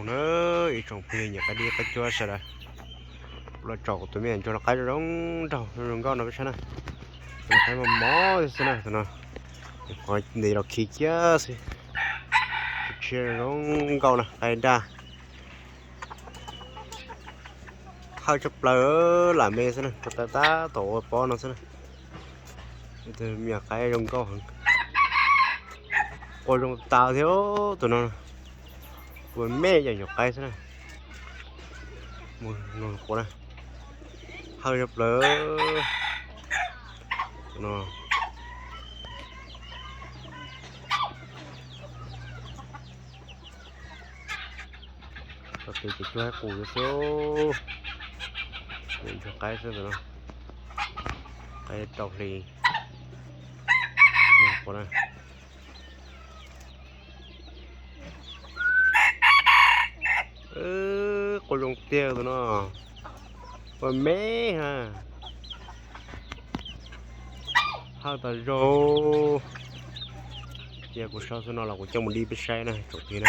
Na, ib tsoom phooj ywg nyiam qaib dib qaib cuab sawv daws, los tsom kuv tus me nyuam ntsuag los qaib zoo zoo nraug zoo nkauj no peb saib na. Tus no qaib mos mos xwb na, tus no qhov ntes los khi kiag xwb. Tshia zoo nkauj na, qaib daj. Hawj tshaj plaws, lam me xwb na, tab tom ua pob no xwb na. Tus me nyuam qaib zoo nkauj heev. Qua zoo tas thiab tus no, ua me yam nyuam qaib xwb na. Mus no qua na, hawj tshaj plaws no. Tau tus ces cuag haib qus xwb, ntsuag qaib xwb tus no, qaib rau hli. Qua na. Qua zoo tiag tus no, ua me ha. Hawj tas zog. Cia kuv sau xwb no los kuv coj mus dib peb saib na tsoom phooj ywg na.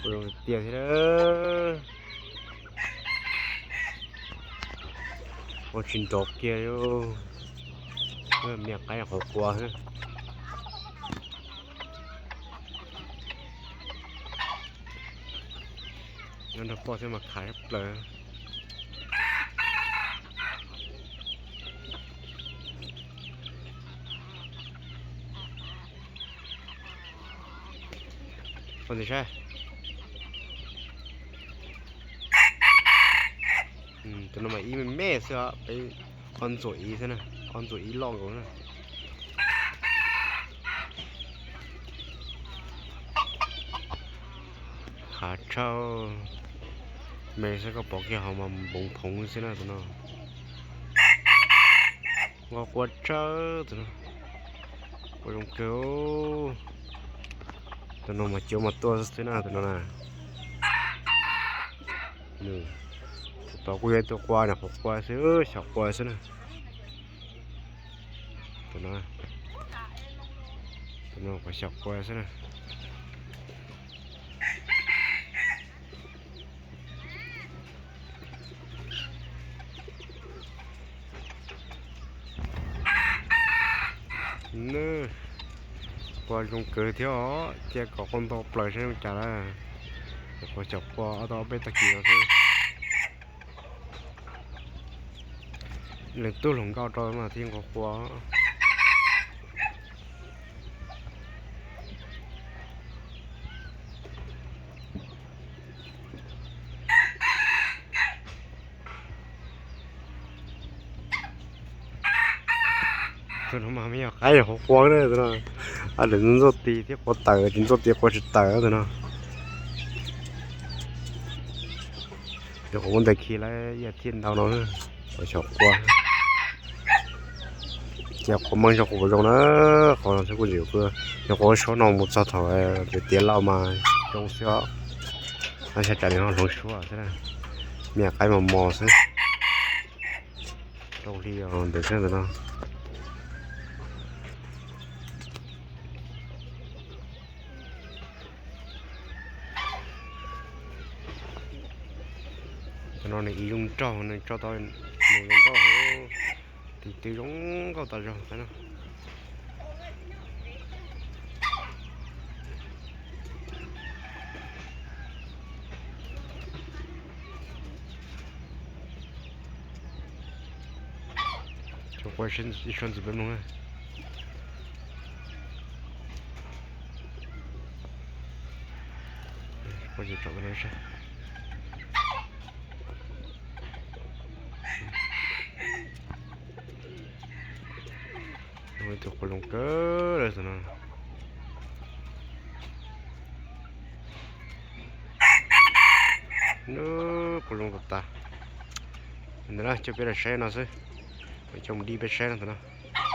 Ua zoo tiag thiab. Ua tsis nrov kiag li. Me nyuam qaib qhuav qua xwb. Nyob nrog poj thiab mas khav tshaj plaws. Ua ntxiv saib. Tus no mas ib me me xwb os, peb ob ntxuam ib xwb na, ob ntxuam ib loj nkaus na. Khav tshaj, me xwb koj pom kiag hauv mas npoov phoov xwb na tus no. Nqos qua tshaj tus no, qua zoo kawg. Tus no mas cuab mas tuaj xwb na tus no na. Tus tod kuj yog ib tug qua na, qhuav qua xwb, xyaum qua xwb na. Tus no, tus no qhuav xyaum qua xwb na. Nws qua zoo kawg thiab os, cia kom qua ntau plaws saib zoo cas lawm. Qhuav xyaum qua ob tog ob peb tag kis no xwb. Leej twg hluas nkauj rau mas thiaj nqos qua. Tus no mas me nyuam qaib qhuav qua na tus no. Lawv ntxuaj tis thiab qua tawm, tsis ntxuaj tis qua tsis tawm tus no. Ces qhuav muab ntes khi lawm ib as thiv ntau no, qhuav xyaum qua. Ces qhuav meej zog qhuav zoo na, qhov no xwb kuj tsis, yog qhuav suab no mus txog thaum tiav tiav lauj mas zoo xwb os. Xyov tsam li no hloov suab xwb na, me nyuam qaib mos mos xwb. Rau hli ntawd xwb ntawm no. Cov no nws ib zoo nraug, nws tso tau nws zoo nkauj, tis twb zoo nkauj tas zog no. Cov qua ib suab ntxiv peb mloog na. Qua ces tsom no saib. Tus qhuav zoo kawg lawm tus no. Nws qhuav zoo tas tas. Ntawd na, coj peb los saib no xwb. Coj mus dib peb saib no tus no.